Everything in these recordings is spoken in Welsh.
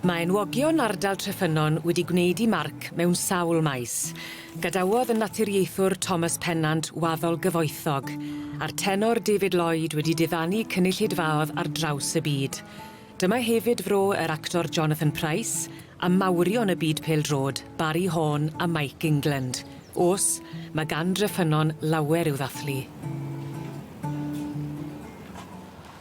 Mae enwogion ardal Treffynnon wedi gwneud 'u marc mewn sawl maes. Gadawodd y naturiaethwr Thomas Pennant waddol gyfoethog, a'r tenor David Lloyd wedi diddanu cynulleidfaodd ar draws y byd. Dyma hefyd fro yr actor Jonathan Pryce, a mawrion y byd pêl-drod, Barry Horne a Mike England. O's, ma' gan Dreffynnon lawer i'w ddathlu.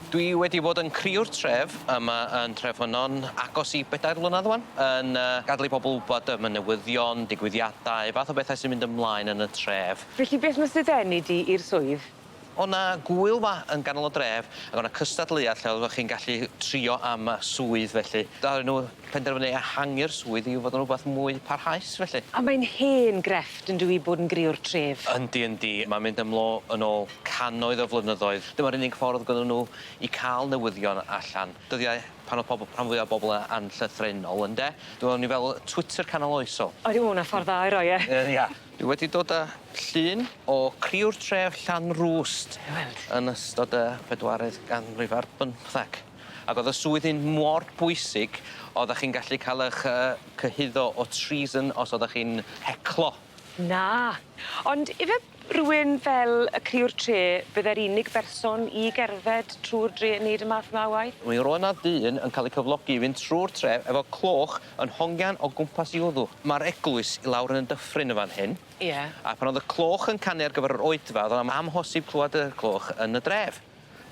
Dwi wedi bod yn criw'r tref yma yn Trefynnon agos i bedair mlynadd ŵan yn yy gadel i pobol wbod am y newyddion, digwyddiadau, fath o bethau sy'n mynd ymlaen yn y tref. Felly beth ma' sy ddenu di i'r swydd? O' 'na gŵyl 'ma yn ganol y dref ag o' 'na cystadleuaeth lle oeddech chi'n gallu trio am y swydd felly. Ddaru nw penderfynu ehangu'r swydd i fod yn rwbath mwy parhaus felly. A mae'n hen grefft yndyw 'i bod yn griw'r tref? Yndi yndi ma'n mynd ymlo yn ôl cannoedd o flynyddoedd. Dyma'r unig ffordd gynnon nhw i ca'l newyddion allan. Dyddiau pan o'dd pobol rhan fwya o bobol yn anllythrenol ynde? Dwi me'wl o'n i fel Twitter canol oesol. Odi ma' wnna ffordd dda i roi e. Yy ia. Dwi wedi dod â llun o criw'r tref Llanrwst. I weld. Yn ystod y pedwaredd ganrif ar bymtheg. Ag o'dd y swydd 'yn mor bwysig oddach chi'n gallu ca'l 'ych yy cyhuddo o treason os oddach chi'n heclo. Na. Ond ife rywun fel y criw'r tre bydde'r unig berson i gerdded trw'r dre yn neud y math 'ma o waith? Mi ro' 'na ddyn yn ca'l ei cyflogi i fynd trw'r tre efo cloch yn hongian o gwmpas 'i wddw. Ma'r eglwys i lawr yn y dyffryn yn fan hyn. Ie. A pan o'dd y cloch yn canu ar gyfer yr oedfa o'dd o'n amhosib clwad y cloch yn y dref.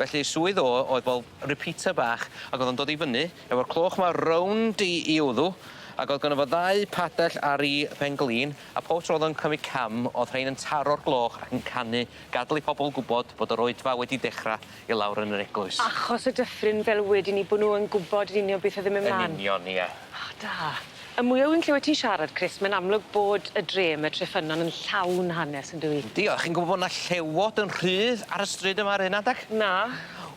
Felly swydd o oedd fel repeater bach ag o'dd o'n dod i fyny efo'r cloch 'ma rownd 'i 'i wddw ag o'dd gynno fo ddau padell ar 'i phen-glin a pob tro o'dd o'n cymryd cam o'dd rhein yn taro'r gloch ac yn canu gadl i pobol gwbod bod yr oedfa wedi dechra i lawr yn yr eglwys. Achos y dyffryn fel wedyn 'ny bo' nw yn gwbod yn union beth o'dd yn myn' mlan. Yn union ie. O da. Y mwya wi'n clywed ti'n siarad Chris mae'n amlwg bod y dre 'my Treffynnon yn llawn hanes yndyw 'i? Yndi o' chi'n gwbo bo' 'na llewod yn rhydd ar y stryd yma ar un adeg? Na.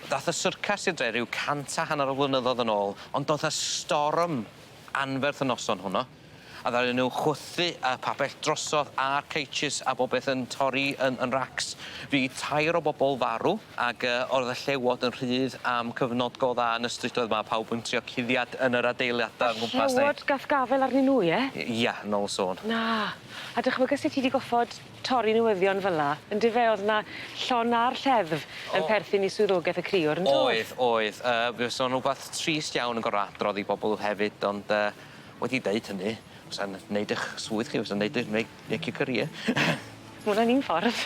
Dath y syrcas i'r dre ryw cant a hanner o flynyddodd yn ôl ond doth 'a storm anferth y noson hwnnw. A ddaru nw chwythu y pabell drosodd a'r cages a bob beth yn torri yn yn racs. Fu tair o bobol farw ag yy o'dd y llewod yn rhydd am cyfnod go dda yn y strydoedd 'ma pawb yn trio cuddiad yn yr adeilada o'n gwmpas ni. Y llewod gath gafel arnyn nw ie? Ia yn ôl sôn. Na. A dychmyga se ti 'di goffod torri newyddion fel 'a yndyfe o'dd 'na llon a'r lleddf yn perthyn i swyddogaeth y criwr yndodd? Oedd oedd yy fe fysa o'n wbath trist iawn yn gor'o' adrodd i bobol hefyd ond yy Wedi deud hynny, fysa'n neud 'ych swydd chi, fysa'n neud y make make your career. Ma' wnna'n un ffordd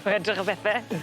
o edrych ar pethe.